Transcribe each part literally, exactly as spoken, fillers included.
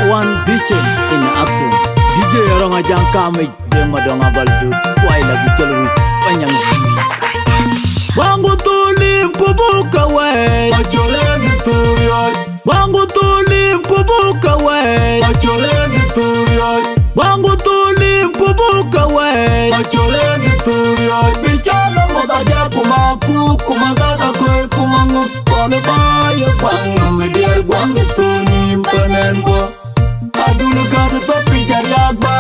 One vision in action. D J Arong Ajang Kamich, Deng Madong Abal Dut, Wai Lagi Chelwi, Panyang. Wangu tulim kubuka wai. Achole ni turioi. Wangu tulim kubuka wai. Achole ni turioi. Wangu tulim kubuka wai. Achole ni turioi. Bichalo madaja kuma ku, kuma gata koi, kuma ngu. Kole ba ye gwang, mi dier gwang tulim panen ko. Adun gad thok piny ca riak ba,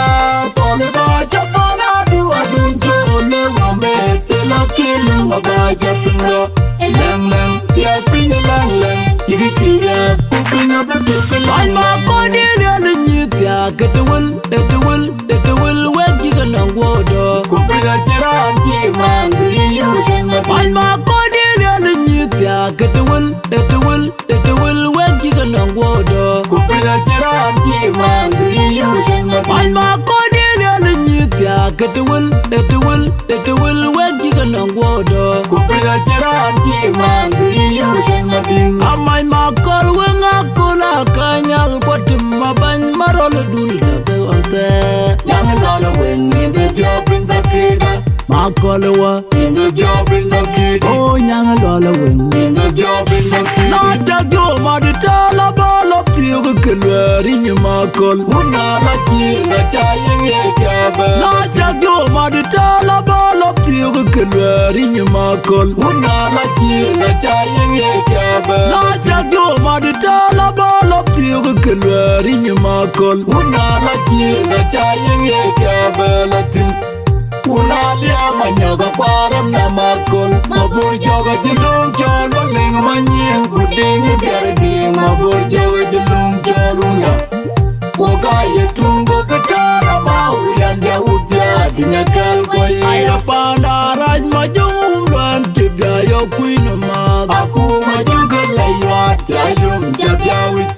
thɔl ba ca thɔl adu, adun col le wa met, la kil wa ba ca piny lɔ. Lɛŋ lɛŋ, riak piny lɛŋ lɛŋ, cïk cï riak, ku piny abï tuk lɛŋ. Bany ma kɔn ye rial nyi thiak, ke të wël, ke të wël, ke të wël, wek cï ke nɔŋ guɔ̈ɔ̈dɔ. Ku piny acï raan cï man, ku yï yu lɛŋ ma. Bany ma kɔn ye rial nyi thiak, ke të wël, ke të wël, ke të wël, wek cï ke nɔŋ guɔ̈ɔ̈dɔ. Ku piny acï raan cï man, ku yï yu lɛŋ ma. Bany ma kɔn ye rial nyi thiak, ke të wël, ke të wël, ke të wël, wek cï ke nɔŋ guɔ̈ɔ̈dɔ. Ku piny acï raan cï man, ku yï yu lɛŋ ma dïŋ. Amany ma kɔl weŋ akol akanyal, kuat tim ma bany ma rɔl dul ka ke ɣɔn thɛɛr. Nyaŋ lɔl weŋ ni bï dhiɔp piny pa keda. Ma kɔl wa. Inda jobin bakidi. Oh, nyang lɔl win. Inda jobin bakidi. La jak yo ma di tala ba lop tiyo ke kelweri ni ma kɔl. Una la ki na cha yin ye jabe. La jak yo ma di tala ba lop tiyo ke kelweri ni ma kɔl. Una la ki na cha yin ye jabe. La jak yo ma di tala ba lop tiyo ke kelweri ni ma kɔl. Una la ki na cha yin ye jabe la tin. Una liam anyɔk akuarem na makol. Mabur jɔk acï luŋ cɔl, ma liŋ ma nyin ku diŋ biɛr diŋ. Mabur jɔk acï luŋ cɔl una. Wo ka ye tuŋ go ke tɛɛr ama wu yan ja wut bia dinya kɛl koi. Ayo panda rac ma jɔŋ wun luan ti bia yɔ kuinë math. Aku ma jɔŋ ke la yuat ca yum ca bia wic.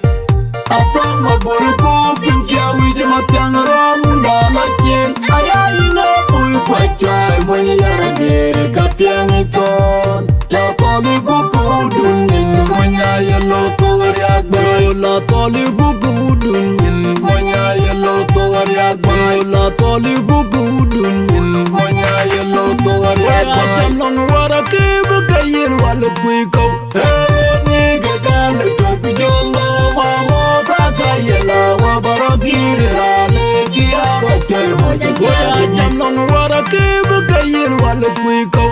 Apaŋ ma bor ku piny kia wic ma thiaŋ rɔl wunda la cien. Aya yïn a pui kua cuai mony yara gere ka piɛŋ i thɔɔl. La thɔl i guku dun nyin mony a ye lo thok riak bɛ̈i. La thɔl i guku dun nyin mony a ye lo thok riak bɛ̈i. La thɔl i guku dun nyin mony a ye lo thok riak bɛ̈i. Jam lɔŋ wara ki bï ke yen wal kuic kɔu. Ni ke gal tɔ̈ ku jɔŋ dɔm amɔ braka yela wa barɔ giri rane ki arɔ cɛl mɔc acɛ. Jam lɔŋ wara ki bï ke yen wal kuic kɔu.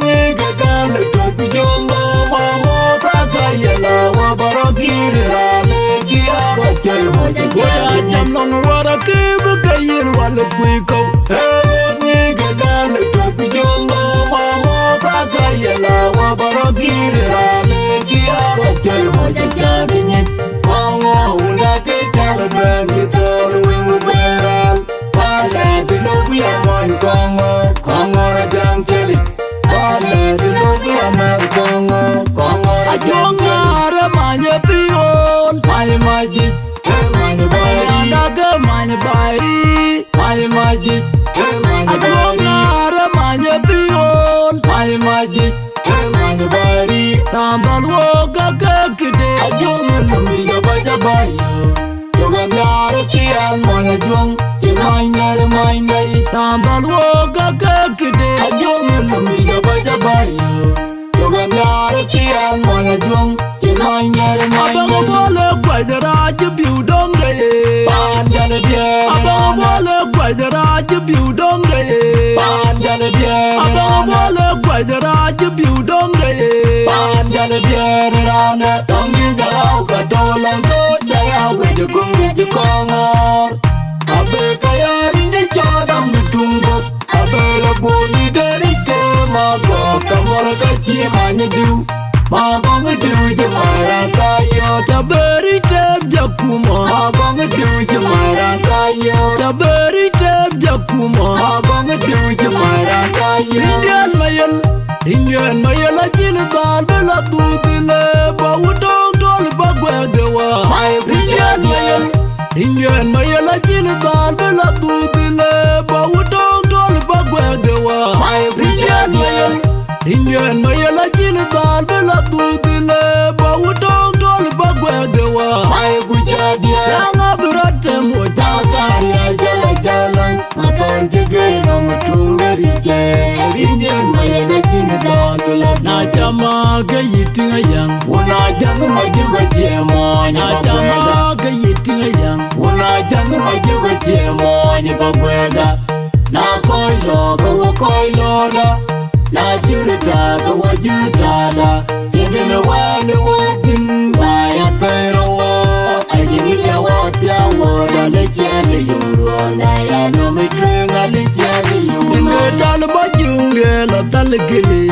Ni ke gal tɔ̈ ku jɔŋ dɔm amɔ braka yela wa barɔ giri rane ki arɔ cɛl mɔc acɛ. Jam lɔŋ wara ki bï ke yen wal kuic kɔu. Ni ke gal tɔ̈ ku jɔŋ dɔm amɔ braka yela wa barɔ giri rane ki arɔ cɛl mɔc acɛ dinyit. Kɔŋɔ wunda ke cal bɛn ki thɔɔr wing beral. Pale ti lo ku ya mɔny kɔŋɔ, kɔŋɔ ra jaŋ cɛli. Pale ti lo ku ya mɛn kɔŋɔ, kɔŋɔ ra jaŋ cɛli. Ajuɔŋ ŋaar e many e piol. Many maji, e many bai. Adak e many bai. Many maji, e many bai. Ajuɔŋ ŋaar e many e piol. Many maji, e many bai. Raan dhɔl wok ke ke kide. Ajuɔŋ e lum di jaba jaba yo. Yoga nyar kian many ajuɔŋ. Ti many nɛr many nɛi. Raan dhɔl wok ke ke kide. Ajuɔŋ e lum di jaba jaba yo. Yoga nyar kian many ajuɔŋ. Abang bol e guac rac biu dong de ye. Pan jale bier. Abang bol e guac rac biu dong de ye. Pan jale bier. Abang bol e guac rac biu dong de ye. Pan jale bier rane. Tong din jalau ka dolang ko jaya wede kung di kongor. Abe kaya ringe chodang di tunggok. Abela boni deri te magok, kamor ka ci many diu. Magong diu ci mara kayo. Taberi te jakuma. Magong diu ci mara kayo. Taberi te jakuma. Magong diu ci mara kayo. Indian mayel, Indian mayel acil dal bela tudile ba wudong dol ba gwedewa. Indian mayel. Indian mayel acil dal bela tudile ba wudong dol ba gwedewa. Indian mayel. Indian mayel acil dal bela tudile ba wudong dol ba gwedewa. Yang Tem wo jakaria jala jala, ma ton ci geno ma tung de riche. Rinyen ma yena cin dal la. Na chama ke yiting ayang. Wona jang ma juga che mo nya. Na chama ke yiting ayang. Wona jang ma juga che mo nya ba gweda. Na koi lo ka wo koi lo da. Na jurita ka wo jurita da. Tindin wani watin ba ya tero wo. Ajin ya wa tia wo da le chele yuru na ya no mi kwenga le chele yuru. Inge tal ba jung de la tal gili.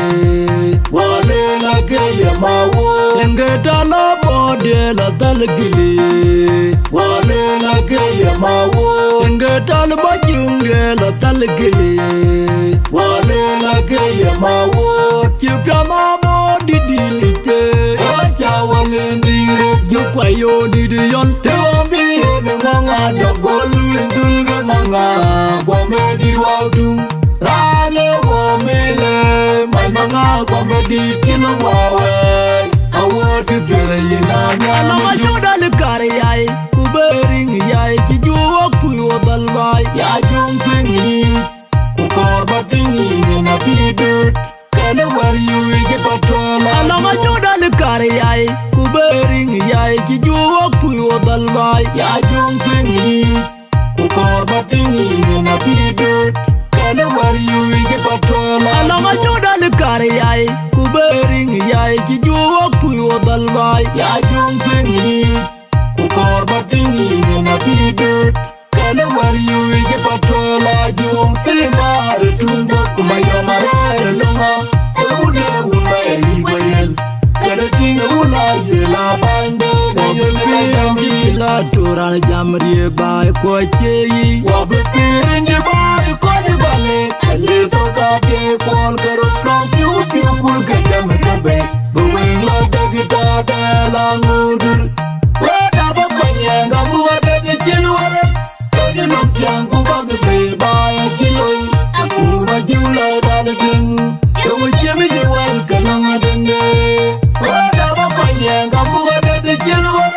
Wale la ke ya ma wo. Inge tal ba de la tal gili. Wale la ke ya ma wo. Inge tal ba jung de la tal gili. Wale la ke ya ma wo. Ci pia ma mo di di li te. Wa cha wale ndi re. Ju kwa yo di di yol. Te wa bi ye ne ma nga da golu indul ge ma nga. Kwa me di wa du. Rale wa mele, mai manga kwa medi kilo wawe. Award ki pere yina nyama. Alama juda li kar yai, ku bering yai, ki juwa ku yo dal bai. Ya jung ping yi, ku kor ba ting yi ni na bidut. Kene war yu yi je patrol. Alama juda li kar yai, ku bering yai, ki juwa ku yo dal bai. Ya jung ping yi. Ku kor ba ting yi ni na bidut. Kene war yu yi je patrol. Alama juda li kar yai, ku bering yai, ki juwa ku yo dal bai. Ya jung ping yi. Ku kor ba ting yi ni na bidut. Kene war yu yi je patrol a jung. Simar tung dok ma yom a rare lunga. Ewu de wun ba e yi ba yel. Kene ting ewu la ye la bande. Na yel la yam yi la turan jam riek ba e ko che yi. Wa be pirin di ba e ko di bale. Ani to ka pie kwal karo from piu piu kul ke dem ke be. Be weng la de gita de la ngudur. Wa da ba kwanya ga bu wa de di chin wa de. Kɔc nɔm tiaŋ ku bak bei ba ya cï loi, aku ba jiu la dal piŋ. Yöŋ cï mi jiu wal ke lɔŋ adende. Wada ba kɔc nyiɛɛŋ ka buk adet cï luɔr.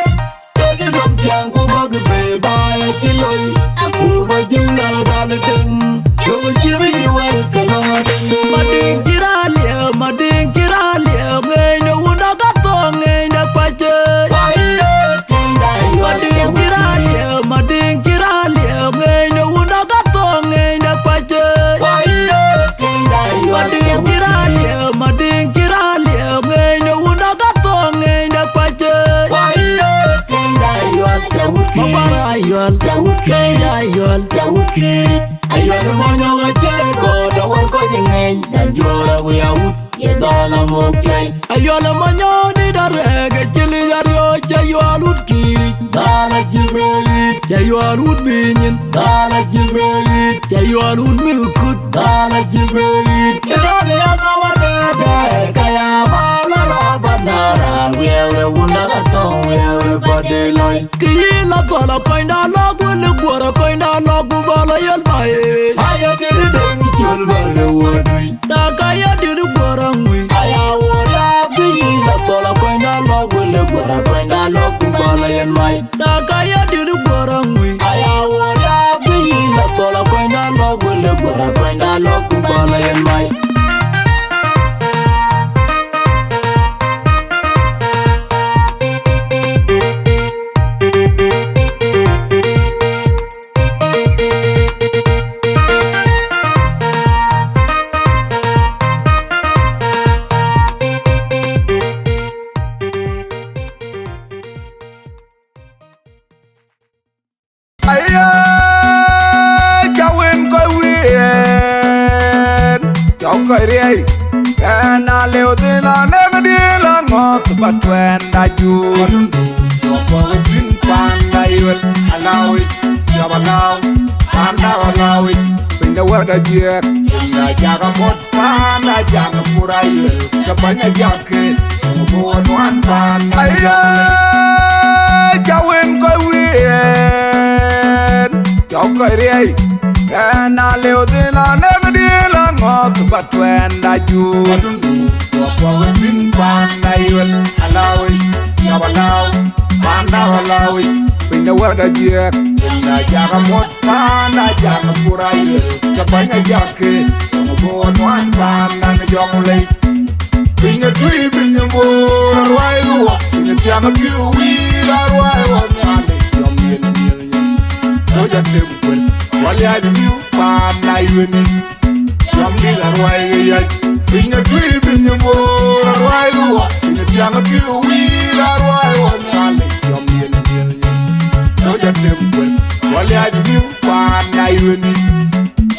Kɔc nɔm tiaŋ ku bak bei ba ya cï loi, aku ba jiu la dal piŋ. Yöŋ cï mi jiu wal ke lɔŋ adende. Mading cï raan liɛɛu, mading cï raan liɛɛu, ŋeeny de wunda ka thɔɔk, ŋeeny de kuac. Mading cï raan liɛɛu, mading cï raan liɛɛu, ŋeeny de wunda ka thɔɔk, ŋeeny de kuac. Mading cï raan liɛɛu, mading cï raan liɛɛu, ŋeeny de wunda ka thɔɔk, ŋeeny de kuac. Mabara ayual, ŋeeny ayual. Ayual monyok acï kɔɔr de wär kɔc ŋeeny, dan juɔɔr awi awut. Ye dhɔl amuk cuɛi. Ayual monyok dït arɛɛk ë cï lic ariɔ̈ɔ̈c, cä yual wut kiic. Dhal acï bï yic. Cä yual wut bï nyin. Dhal acï bï yic. Cä yual wut mïth kut. Dhal acï bï yic. Rɔt ya dhɔm arɛɛk, ka ya mal rɔt ba na raan wiɛɛu rë wun la ka thɔ̈ŋ wiɛɛu rë ba dee lɔi. Kï yïn la thɔl akɔnyda lɔ, ku lë guɔr akɔnyda lɔ, ku bä la yel baai. Aya dït döŋ cöl bä lë wä dui. Na ka ya dït guɔr aŋui. Aya wä la bï yïn la thɔl akɔnyda lɔ, ku lë guɔr akɔnyda lɔ, ku bä la yel mai. Na ka ya dït guɔr aŋui. Aya wä la bï yïn la thɔl akɔnyda lɔ, ku lë guɔr akɔnyda lɔ, ku bä la yel mai. Aye, ca wën kɔc wien, cɔk kɔc riɛi, ɛn a lëu thïn anëk dïïl aŋɔ̈th bä tuɛɛnda juur. Cɔk kɔc thïn panda yuel alawïc, yɔp alaw, panda alawïc, piny de wɛ̈t ajiɛɛk, piny de jak amuɔ̈t. Panda jak pur ayuel, ke bäny ajak ke, ku wä nuan panda. Aye, ca wën kɔc wien, cɔk kɔc riɛi, ɛn a lëu thïn anëk dïïl aŋɔ̈th bä tuɛɛnda juur. Cɔk kɔc thïn panda yuel, alawïc, yɔp alaw, panda alawïc, piny Në wɛ̈t Ajiɛk, piny Ajak amuɔ̈th paan Ajak akur ayuel, ke bäny Ajak ke, jɔŋ bɔ̈ nuan paan nɔn jɔŋ lei. Piny ë tui, piny ë bor, aruai ruɔk, piny ë thiäŋ ë piu wïïr, aruai ɣɔn Nhialic, jɔŋ yen miëth nyin. Tɔ̈ ja tem kuel, waliac miu paan na yueni. Jɔŋdït aruai ke yäc, piny ë tui, piny ë bor, aruai ruɔk, piny ë thiäŋ ë piu wïïr, aruai ɣɔn Nhialic, jɔŋ yen miëth nyin. Tɔ̈ ja tem kuel, waliac miu paan na yueni.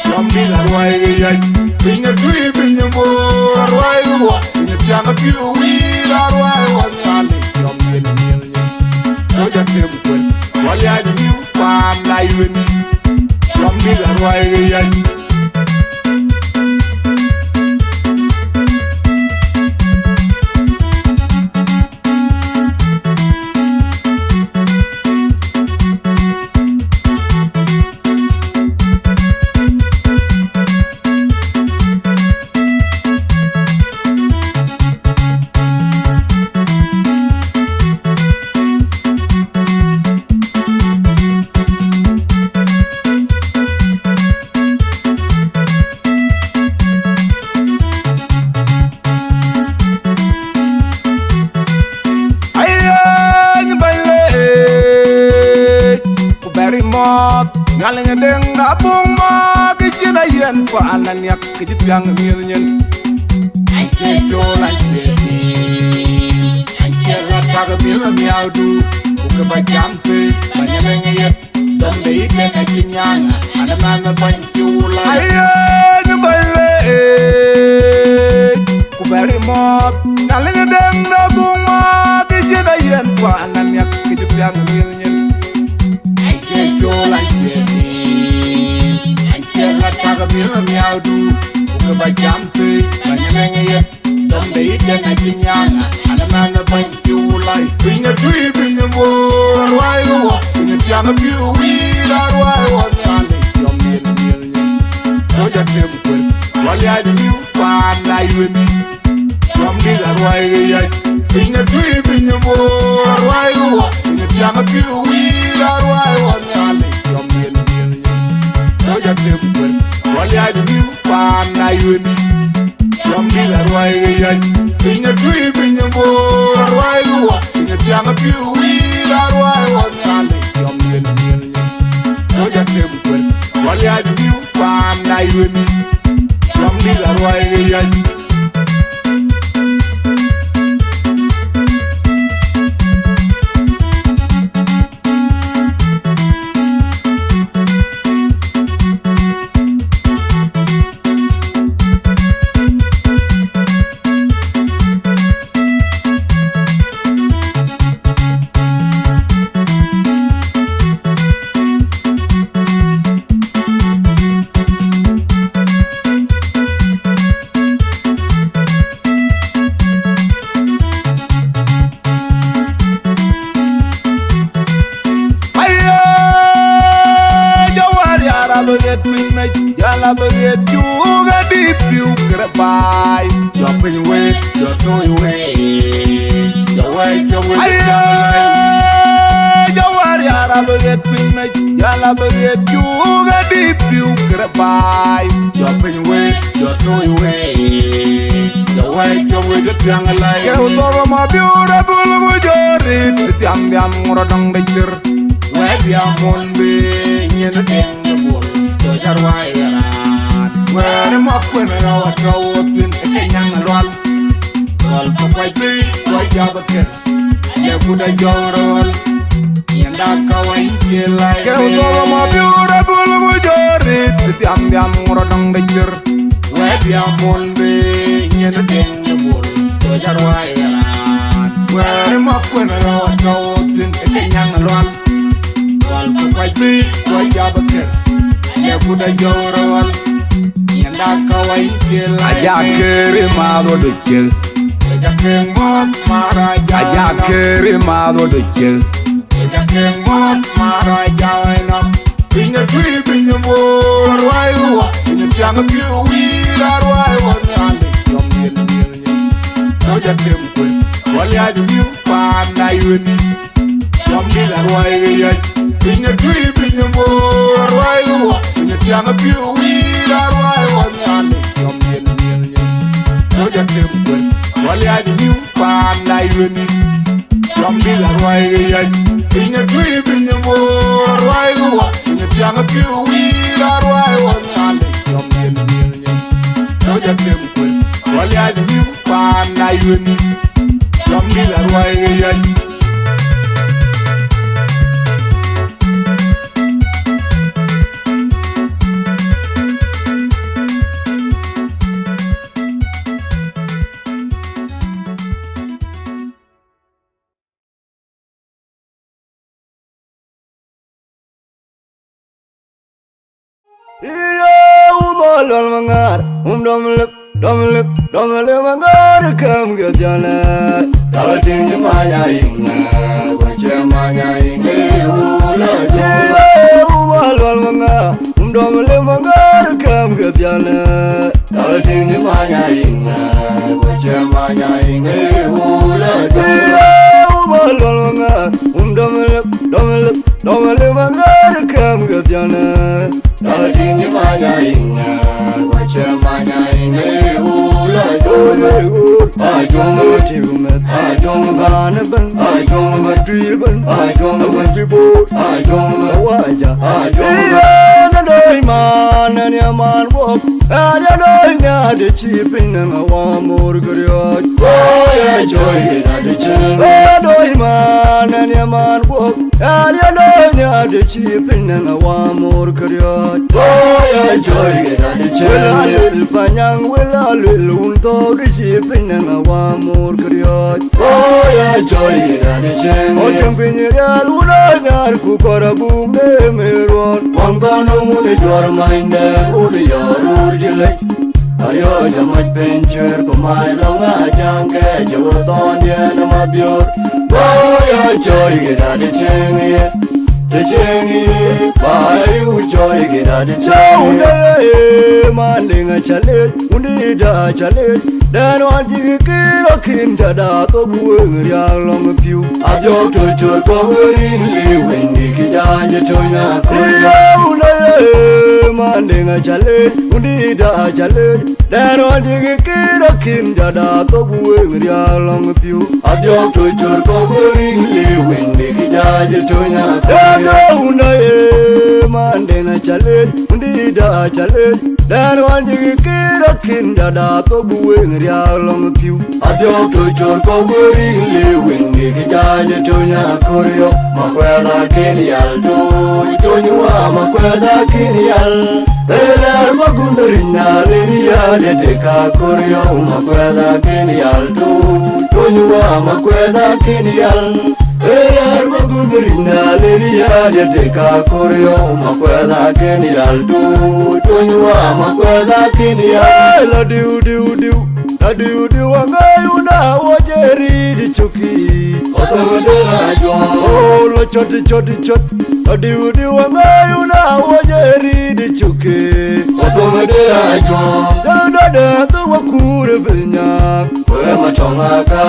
Jɔŋdït aruai ke yäc, piny ë tui, piny ë bor, aruai ruɔk, piny ë thiäŋ ë piu wïïr, aruai ɣɔn Nhialic, jɔŋ yen miëth nyin. Tɔ̈ ja tem kuel, waliac miu paan na yueni. Jɔŋdït aruai ke yäc. Ayen bɛ̈ny leec, ku bɛ̈ri mɔ̈ɔ̈th, Nhialic ë deŋ da buŋ mɔ̈ɔ̈th, cïn ayen paan aniak, kë cï thiäŋ ë miëth nyin. Acie col, acie pïïr, acie ɣät, pak ë miëth ë miäkdu, ku kë bä jam thëëi, bä nyɛmëŋ yeth. Dɔm de yï kën acï nyan, an, ë man ë bäny cï wul aa. Ayen bɛ̈ny leec, ku bɛ̈ri mɔ̈ɔ̈th, Nhialic ë deŋ da buŋ mɔ̈ɔ̈th, cïn ayen paan aniak, kë cï thiäŋ ë miëth nyin. Acie col, acie pïïr, acie ɣät, pak ë miëth ë miäkdu, ku kë bä jam thëëi, bä nyɛmëŋ yeth. Dɔm de yï kën acï nyan, an, ë man ë bäny cï wul aa. Piny ë tui, piny ë bor, aruai ruɔk, piny ë thiäŋ ë piu wïïr, aruai ɣɔn Nhialic, jɔŋ yen miëth nyin. Tɔ̈ ja tem kuel, waliac miu paan na yueni. Jɔŋdït aruai ke yäc, piny ë tui, piny ë bor, aruai ruɔk, piny ë thiäŋ ë piu wïïr, aruai ɣɔn Nhialic, jɔŋ yen miëth nyin. Tɔ̈ ja tem kuel, waliac miu paan na yueni. Jɔŋdït aruai ke yäc, piny ë tui, piny ë bor, aruai ruɔk, piny ë thiäŋ ë piu wïïr, aruai ɣɔn Nhialic, jɔŋ yen miëth nyin. Tɔ̈ ja tem kuel, waliac miu paan na yueni. Jɔŋdït aruai ke yäc. Aye, jɔ wäär ya rap ɣet piny mec, ya rap ɣet cuk ɣet dï piu kërë baai. Jɔ piny wek, jɔ tui wek, jɔ wɛɛc cök wek. Aye, jɔ wäär ya rap ɣet piny mec, ya rap ɣet cuk ɣet dï piu kërë baai. Jɔ piny wek, jɔ tui wek, jɔ wɛɛc cök wek ë thiäŋ ë lɛ̈i. Keu thok ë ma biur ë gul ku jɔ rit, ë thiam dhiam ŋurɔ dɔŋ de cir. Wɛ̈t ya mol bï nyin ë tiŋ de bol, jɔ ja ruai ë raan. Wɛ̈ɛ̈r ë ma kuën rɔu atɔ̈u thïn ë ke nyaŋ ë lual. Lual ku kuac bï, kuac ja bï kër. Lek ku da jɔ̈ɔ̈r ɣɔl, yɛn da ka wany cie lai. Keu thok ë ma biur ë gul ku jɔ rit, ë thiam dhiam ŋurɔ dɔŋ de cir. Wɛ̈t ya mol bï nyin ë tiŋ de bol, jɔ ja ruai ë raan. Wɛ̈ɛ̈r ë ma kuën rɔu atɔ̈u thïn ë ke nyaŋ ë lual. Lual ku kuac bï, kuac ja bï kër. Lek ku da jɔ̈ɔ̈r ɣɔl, yɛn da ka wany cie lai. Aja kër ë ma dhot ë ciëk. Wek akëŋ mɔ̈ɔ̈th, Maraja. Aja kër ë ma dhot ë ciëk. Wek akëŋ mɔ̈ɔ̈th, Maraja ënɔm. Piny ë tui, piny ë bor, aruai ruɔk, piny ë thiäŋ ë piu wïïr, aruai ɣɔn Nhialic, jɔŋ yen miëth nyin. Tɔ̈ ja tem kuel, waliac miu paan na yueni. Jɔŋdït aruai ke yäc, piny ë tui, piny ë bor aruai ke wɔ, piny ë tiaŋ ë piu wïïr aruai wɔ Nhialic. Jɔŋdït miëth yäc, tɔ̈ jɔ tem kuën, wɔ liac ë niu paan la yuëni. Jɔŋdït aruai ke yäc, piny ë tui, piny ë bor aruai ke wɔ, piny ë tiaŋ ë piu wïïr aruai wɔ Nhialic. Jɔŋdït miëth yäc, tɔ̈ jɔ tem kuën, wɔ liac ë niu paan la yuëni. Jɔŋdït aruai ke yäc. Iye, wum aluɔl maŋar, wum dɔm lip, dɔm lip, dɔm lip maŋar, käm ke dhiɔlë. Tɔ̈ tïŋ cï many ayiŋ ŋär, ku cï many ayiŋ ŋär, wum la jɔ. Iye, wum aluɔl maŋar, wum dɔm lip maŋar, käm ke dhiɔlë. Tɔ̈ tïŋ cï many ayiŋ ŋär, ku cï many ayiŋ ŋär, wum la jɔ. Iye, wum aluɔl maŋar, wum dɔm lip, dɔm lip, dɔm lip maŋar, käm ke dhiɔlë. Tɔ̈ tïŋ cï many ayiŋ ŋär, ku cï many ayiŋ ŋär, wum la jɔ. Ajuɔŋ ë tïu meth, ajuɔŋ ë bän ëbën, ajuɔŋ ë bän tui ëbën, ajuɔŋ ë bän tui bor, ajuɔŋ ë bän waja, ajuɔŋ ë bän. Yen adoi man, yen ye man guɔ̈p, yen ye doi nhiaar de cï piny nɛŋ awam moor këriɔ̈ɔ̈c. Woi, acɔi ke dade cieŋ. Yen adoi man, yen ye man guɔ̈p, yen ye doi nhiaar de cï piny nɛŋ awam moor këriɔ̈ɔ̈c. Woi, acɔi ke dade cieŋ. Wël aluel panyaŋ, wël aluel wun thɔ̈ɔ̈u de cï piny nɛŋ awam moor këriɔ̈ɔ̈c. Woi, acɔi ke dade cieŋ. Ɣɔn tïŋ piny rial wun anyaar ku kɔr abuk de me ruɔn. Waŋ thɔn wun ë juɔr manyde, wun ë yɔɔr rur cï lec. Ariɔ̈ɔ̈c amac piny cuër ku mac lɔŋ ajaŋ kɛɛc ë wä thɔn yen ë mabiöör. Woi, acɔi ke dade cieŋ ye. Të cieŋ ye, ba yu cɔi ke dade cieŋ ye. Cä wun de ye, man de ŋa cä lec, wun de da cä lec. Dɛn wan jï kï rɔ kïn jada thok weŋ riak lɔŋ piu. Adhiɔ̈k tö cör kɔ̈k werin li wendi kï jany ë töny akölë. Iye, wun de ye, man de ŋa cä lec, wun de da cä lec. Dɛn wan jï kï rɔ kïn jada thok weŋ riak lɔŋ piu. Adhiɔ̈k tö cör kɔ̈k werin li wendi kï jany ë töny akölë. Iye, wun de ye, man de ŋa cä lec, wun de da cä lec. Dɛn wan jï kï rɔ kïn jada thok weŋ riak lɔŋ piu. Adhiɔ̈k tö cör kɔ̈k werin li wendi kï jany ë töny akölë. Makuɛth akën yal töny, töny wa makuɛth akën yal. Ëlɛ̈r magunh ric na len ya de tek akölë. Makuɛth akën yal töny, töny wa makuɛth akën yal. Ëlɛ̈r magunh ric na len ya de tek akölë. Makuɛth akën yal töny, töny wa makuɛth akën yal. Ë la diu diu diu. Tadiu diu aŋäc wun a wo je riit cökï. Ɣɔthöŋ de ajuɔŋ. O, lɔ cɔt cɔt cɔt. Tadiu diu aŋäc wun a wo je riit cökï. Ɣɔthöŋ de ajuɔŋ. Jɔn dɔdɛ thöŋ wa kuur bil nyaak. Wee ma tɔŋ aka.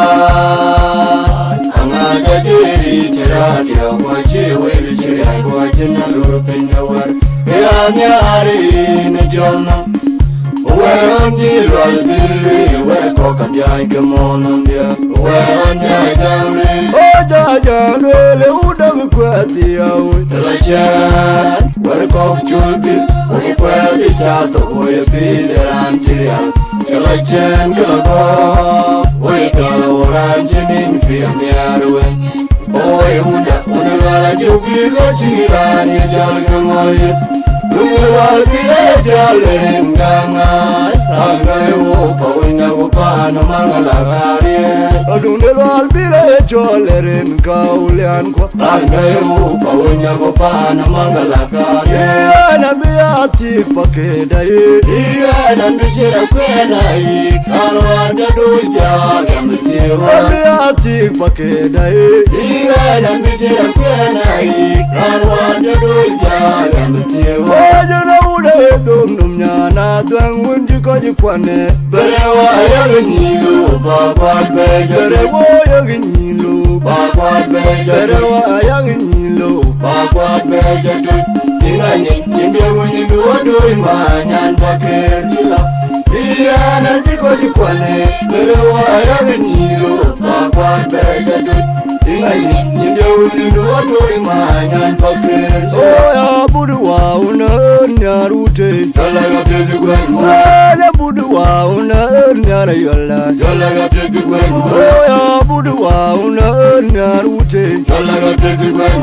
Aŋäc a je riit cï raat ya guɔ cï wel cï riac guɔ cï na lur piny awär. Ke anhiaar in jɔl nɔm. Wɛ̈ɛ̈r ɣɔn cï lual bï lueel, wɛ̈ɛ̈r kɔ̈k ka dhiac ke mɔ̈ɔ̈n ɣɔn diɛ̈. Wɛ̈ɛ̈r ɣɔn cï jam lueel, o cä jam lueel, ë wun dɔm kuɛth thiaawoi. Ke la cɛɛn, wɛ̈ɛ̈r kɔ̈k col bï, wok kuɛth ë cä thok woi ë pïïr de raan cï rial. Ke la cɛɛn, ke la gɔ̈ɔ̈r, woi ka wo raan cï nïn piɛth nhiaar wën. Oi, wunda, wunda lual ajuk bï lɔ cï raan ye jal ke ŋɔl yet. Wunda lual bï lɔ ye jal rin gaŋai. Raan gäi wo pa wunda wo pan maŋ la karie. Wunda lual bï lɔ ye jal rin ka ulian kua. Raan gäi wo pa wunda wo pan maŋ la karie. Yen an bï a thiëk pa ke da ye. Yen an bï cïn akuɛn a yïk. Raan wan ja du ja gam thiëk. An bï a thiëk pa ke da ye. Ï raan an bï cïn akuɛn a yïk, raan wään jɔ dööc jääk an bï thiëëu. Wä jɔ na wun ee dhom nöm nyan a dhuɛŋ wun cï kɔc kuanë. Bere wä ayek nyïn loop ba kuat bɛ jɔ. Bere wä ayek nyïn loop. Ba kuat bɛ jɛ tuc. Rɛw ayak nyilo. Ba kuat bɛ jɛ tuc. Inga nyin, nyin de wun nyin duwa doi ma nyan ba ker chila. Iya na ti ko ti kwane. Rɛw ayak nyilo. Ba kuat bɛ jɛ tuc. Inga nyin, nyin de wun nyin duwa doi ma nyan ba ker chila. Oh ya budu wa una nyar ute. Jɔl la ka piɛth gwen. Wa ya budu wa una nyar yola. Jɔl la ka piɛth gwen. Oh ya budu wa una nyar ute. Jɔl la ka piɛth gwen.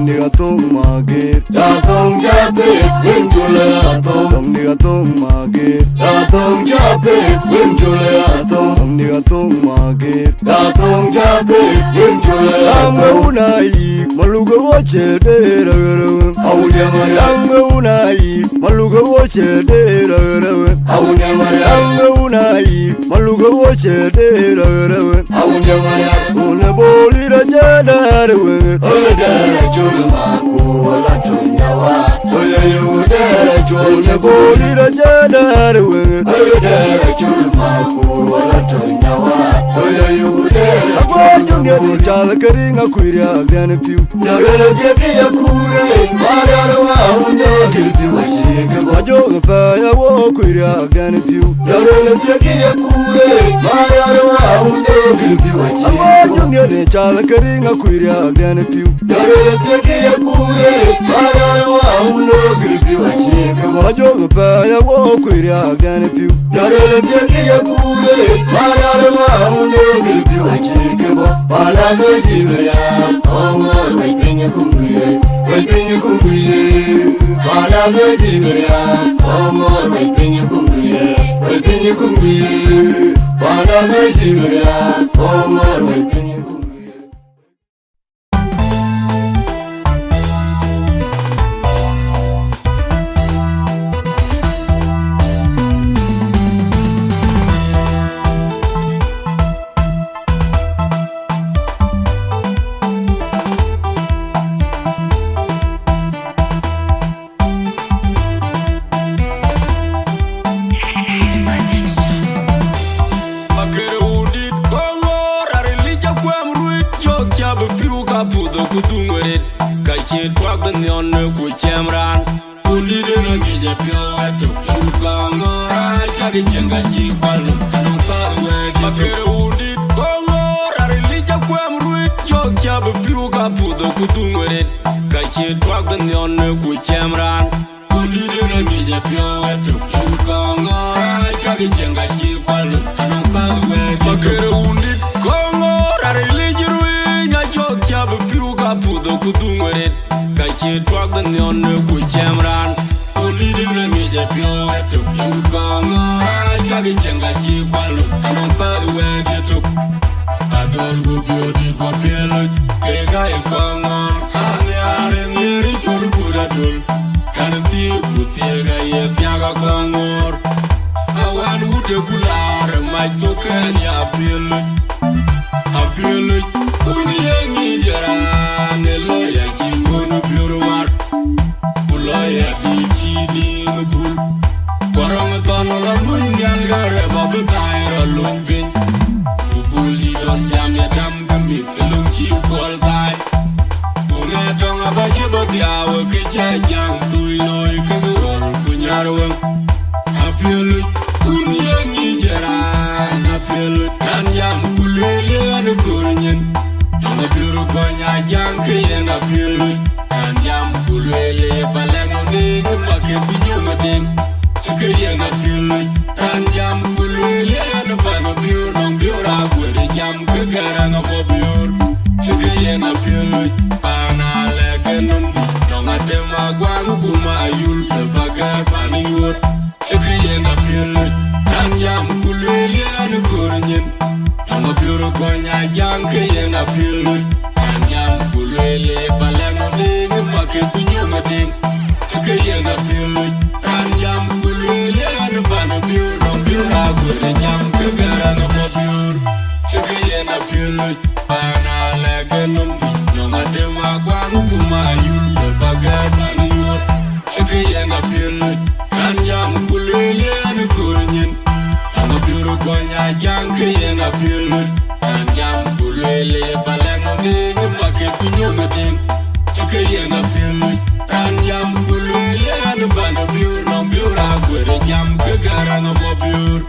Ni ka thong magir. Ya thong ja piɛth gwen jɔl la ya thong. Ni ka thong magir. Ya thong ja piɛth gwen jɔl la ya thong. Ni ka thong magir. Ya thong ja piɛth gwen jɔl la ya thong. Lambe una yik maluga wache dera wera. Awunya mari. Lambe una yik maluga wache dera wera. Awunya mari. Lambe una yik maluga wache dera wera. Awunya mari. Une boli ra jadare wera. Oye dera chul ma ku wala tunya wa. Oye yu dera chul. Une boli ra jadare wera. Oye dera chul ma ku wala tunya wa. Oye yu dera chul. Agwa jungedi chal keringa kuiria gane piu. Jɔl la diɛk ya kure, ma ya wa undo gil piu wa chi ke bo. Ajo pa ya wo kuiria gane piu. Jɔl la diɛk ya kure, ma ya wa undo gil piu wa chi ke bo. Ajo ne chala keringa kuiria gane piu. Jɔl la diɛk ya kure, ma ya wa undo gil piu wa chi ke bo. Ajo pa ya wo kuiria gane piu. Jɔl la diɛk ya kure, ma ya wa undo gil piu wa chi ke bo. Pala me jibe ya, omor we pinye kumbuye, we pinye kumbuye. Pala me jibe ya, omor we pinye kumbuye, we pinye kumbuye. Pala me jibe ya, omor we pinye kumbuye. Makere undit koŋor arilic akuɛm ruic cök ca bï piu ka puth ku dhuŋ ret ka cï tuak bï nhiɔn ku cɛm raan. Undit ënë ŋic apiɔ̈u atuk ë wut kɔŋ ŋɔ̈ɔ̈r acäk ë cieŋ ka cï kual nɔm anɔŋ path wɛɛt. Makere undit koŋor arilic akuɛm ruic cök ca bï piu ka puth ku dhuŋ ret ka cï tuak bï nhiɔn ku cɛm raan. Undit ënë ŋic apiɔ̈u atuk ë wut kɔŋ ŋɔ̈ɔ̈r acäk ë cieŋ ka cï kual nɔm anɔŋ path wɛɛt. Makere undit koŋor arilic ruic acök ca bï piu ka puth ku dhuŋ ret ka cï tuak bï nhiɔn ku cɛm raan. Undit ënë ŋic apiɔ̈u atuk ë wut kɔŋ ŋɔ̈ɔ̈r acäk ë cieŋ ka cï kual nɔm anɔŋ path wɛɛt yetök. Adol ku biöödït ku apiɛl loc ke ka ye kɔŋ ŋɔ̈ɔ̈r. Anhiaar ë nhiëër ë col but adol. Kan thiëëk ku thiëëk aye thiak akɔŋ ŋɔ̈ɔ̈r. Awan wut ë ku laar ë mac thok kɛn ya apiɛl loc. Apiɛl loc kun ye ŋic ë raan ë lɔc acïn ŋön biöör war. Ku lɔc adï cï diŋ bul. Ku arɔŋ thɔn la luny nhial ke rɛp abï baai rɔ luny piny. Ku bul dït ɣɔn jam ye dam ke mïth ë löŋ cï kuɔl baai. Ku ŋɛk tɔŋ abä cï bä dhiau ke cä jam thui looi ke ɣɔl ku nyar weŋ. Apiɛl kun ye ŋic ë raan apiɛl. Raan jam ku lueel yen ë köör nyin. Ama biöör kɔny a jam ke yen apiɛl. Raan jam ku lueel ye ba lɛ̈k nɔm dïït ë ma ke bï jɔm adïŋ. Ke yen apiöl loc. Raan jam ku lueel yen pan abiöör nɔŋ biöör aguëër jam ke gɛ̈r ɛn abɔ biöör. Ke yen apiöl loc. Pan alɛ̈k en nɔm dhïc nɔŋ atem aguaŋ ku ma ayul ë ba gɛ̈r pan yuöt. Yen apiöl luc, raan jam ku lueel, yen bän abiöör, nɔŋ biöör aguër jam, ke gäär aŋa bɔ̈ biöör.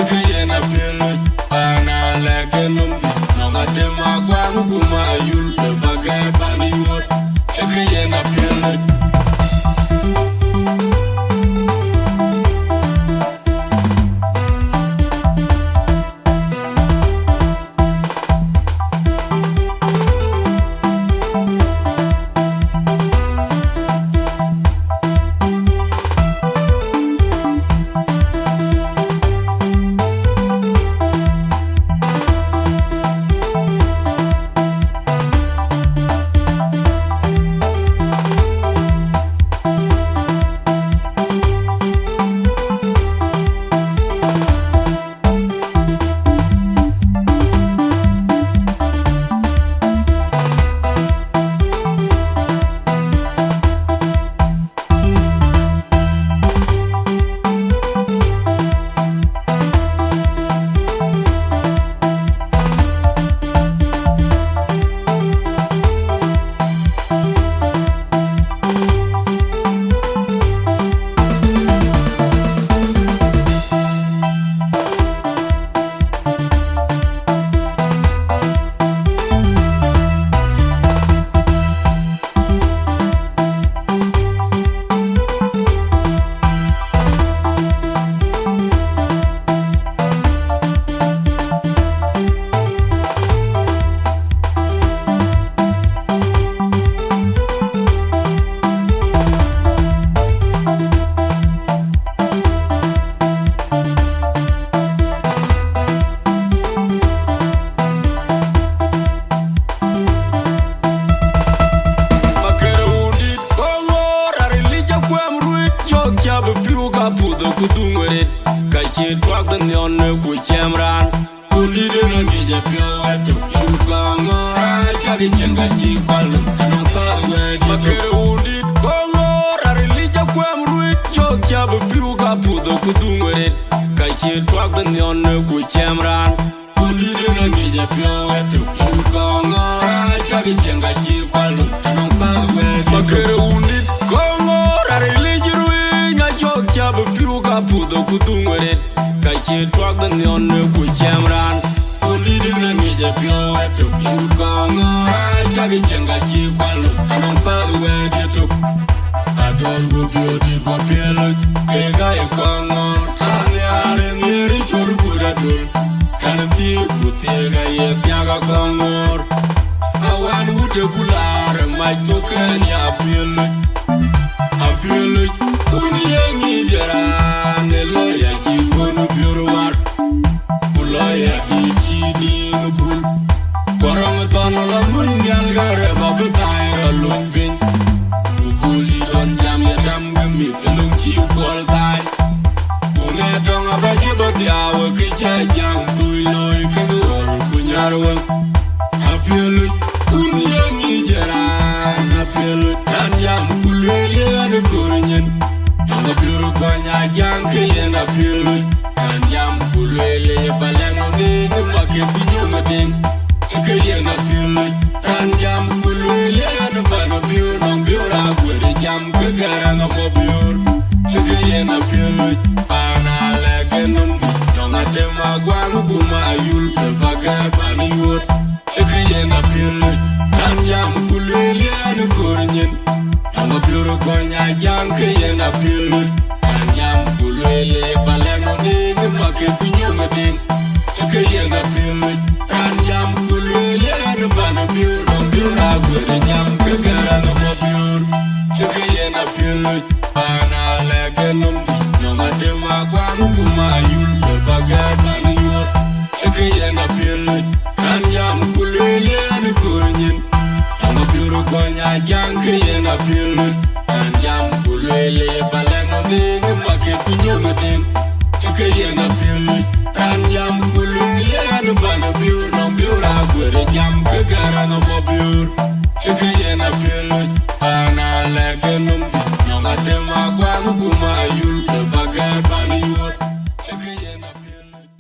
Ke yen apiöl luc, paan alɛ̈k en nɔm thïn, nɔŋ atem aguaŋ, ku ma ayul, ke bä gɛ̈ɛ̈r pan yuöt. Ke yen apiöl luc. Makër wundït Kɔŋɔɔr, arilic akuɛm ruëc cɔk, ca bï piu ka puth ku dhuŋ ret, ka cï tuak bï nhiɔn ku cɛm raan. Wundït ënë ŋic apiɔ̈u ëtök, yïn Kɔŋɔɔr, acak cieŋ ka cï kual nɔm, anɔŋ path wɛ̈ɛ̈t. Makër wundït Kɔŋɔɔr, arilic akuɛm ruëc cɔk, ca bï piu ka puth ku dhuŋ ret, ka cï tuak bï nhiɔn ku cɛm raan. Wundït ënë ŋic apiɔ̈u ëtök, yïn Kɔŋɔɔr, acak cieŋ ka cï kual nɔm, anɔŋ path wɛ̈ɛ̈t. Makër wundït Kɔŋɔɔr, arilic ruëc nya cɔk, ca bï piu ka puth ku dhuŋ ret, ka cï tuak bï nhiɔn ku cɛm raan. Wundït ënë ŋic apiɔ̈u ëtök, yïn Kɔŋɔɔr, acak cieŋ ka cï kual nɔm, anɔŋ path wɛ̈ɛ̈t yetök. Adɔl ku biöördït ku apiɛl luc, kek aa ye Kɔŋɔɔr, anhiaar ë nhiëër col kut adöl. Ɛn thiëëk ku thiëëk aye thiak Akɔŋɔɔr. Awan wut ë ku laar ë mac thok, ɛn ya apiöl luc. Apiöl luc, kun ye ŋic ë raan ë lɔɔi acï kun biöör war. Ku lɔɔi adït cï diin bul. Ku rɔŋ thɔn la muny nhial, ke rɛp abï daai rɔ luny piny. Ku bul yï lɔn jam ye dam ke mïth ë löŋ cï kuɔl thaai. Ku ŋɛk tɔŋ abä cï bä dhiau, kë cä jam thuc looi kek ɣɔl ku nyär wek. Apiöl luc, kun ye ŋic ë raan apiöl luc, raan jam ku lueel yen ë köör nyin. Ama biöör kɔny a jam ke yen apiöl luc, raan jam ku lueel ye ba lɛ̈k nɔm dee ke ma ke bï nyom adïŋ. Ke yen apiöl luc, raan jam ku lueel yen ban abiöör, nɔm biöör aguëër jam ke gɛ̈ɛ̈r ɛn abɔ̈ biöör. Ke yen apiöl luc, paan alɛ̈k en nɔm thïn, nɔŋ atem aguaŋ ku ma ayul, ke bä gɛ̈ɛ̈r pan yuöt. Ke yen apiöl luc, raan jam ku lueel yen köör nyin. Ama biöör kɔny a jam ke yen apiöl luc, raan jam ku lueel ye ba lɛ̈k nɔm dee ke ma ke bï nyom adïŋ. Ke yen apiöl luc, raan jam ku lueel yen ban abiöör, nɔm biöör aguëër jam ke gɛ̈ɛ̈r ɛn abɔ̈ biöör. Ke yen apiöl luc, paan alɛ̈k en nɔm thïn, nɔŋ atem aguaŋ ku ma ayul, ke bä gɛ̈ɛ̈r pan yuöt. Ke yen apiöl luc, raan jam ku lueel yen köör nyin. Ama biöör kɔny a jam ke yen apiöl luc, raan jam ku lueel ye ba lɛ̈k nɔm dee ke ma ke bï nyom adïŋ. Ke yen apiöl luc, raan jam ku lueel yen ban abiöör, nɔm biöör aguëër jam ke gɛ̈ɛ̈r ɛn abɔ̈ biöör. Ke yen apiöl luc, paan alɛ̈k en nɔm thïn, nɔŋ atem aguaŋ ku ma ayul, ke bä gɛ̈ɛ̈r pan yuöt. Ke yen apiöl luc.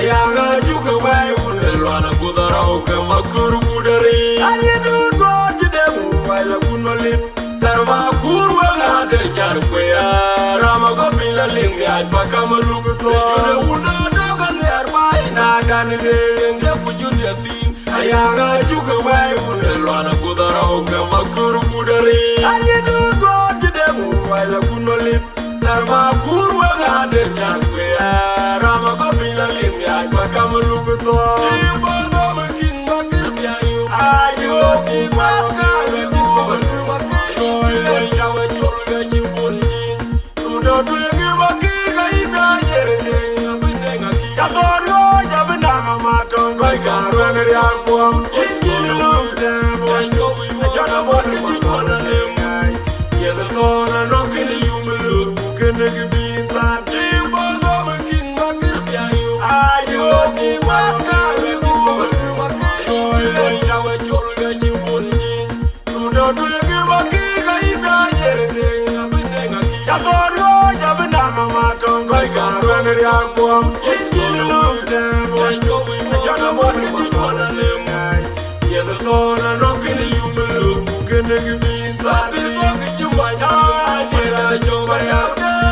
Ayaŋa cuk wɛ̈ɛ̈i wun ë luan aguth arɔu ke makör wudëri. An ye duut guɔ̈ɔ̈r cï dek wun wɛ̈ɛ̈i akun malip. Thar ma kur wek ade car kueer, ram agɔ piny la lim miac ba kam aluk thɔɔr. Cï wun ë dɔ̈k anhiar ba yen adan de, yen de ku jun ye thïn. Ayaŋa cuk wɛ̈ɛ̈i wun ë luan aguth arɔu ke makör wudëri. An ye duut guɔ̈ɔ̈r cï dek wun wɛ̈ɛ̈i akun malip. Thar ma kur wek ade car kueer, ram agɔ piny la lim miac ba kam aluk thɔɔr. Cï bɔ̈ nɔm ë kïn makër miac. Ayo, cï bɔ̈ nɔm ë kïn makër miac. Cï bɔ̈ nɔm ë kïn makër miac. Cï bɔ̈ nɔm ë kïn makër miac. Tudo tueŋ ë bä kï ka yïn bï ayer ë deŋ, abï deŋ akï. Ca thɔn ɣɔɔc abï naŋ ama tɔŋ kɔc kaar wën riaak kuɔm. Yïn cïn lum tɛɛm wën. Ajɔn abɔl ë bï kɔn alem. Yen thɔn anɔk kënë yum luth, ku kënë kë bï than. Cï bɔl bɔm ë kïn makër piayu. Ayo, cï bɔl kaar wën riaak kuɔm. Cï bɔl ë col ka cï bɔl yïn.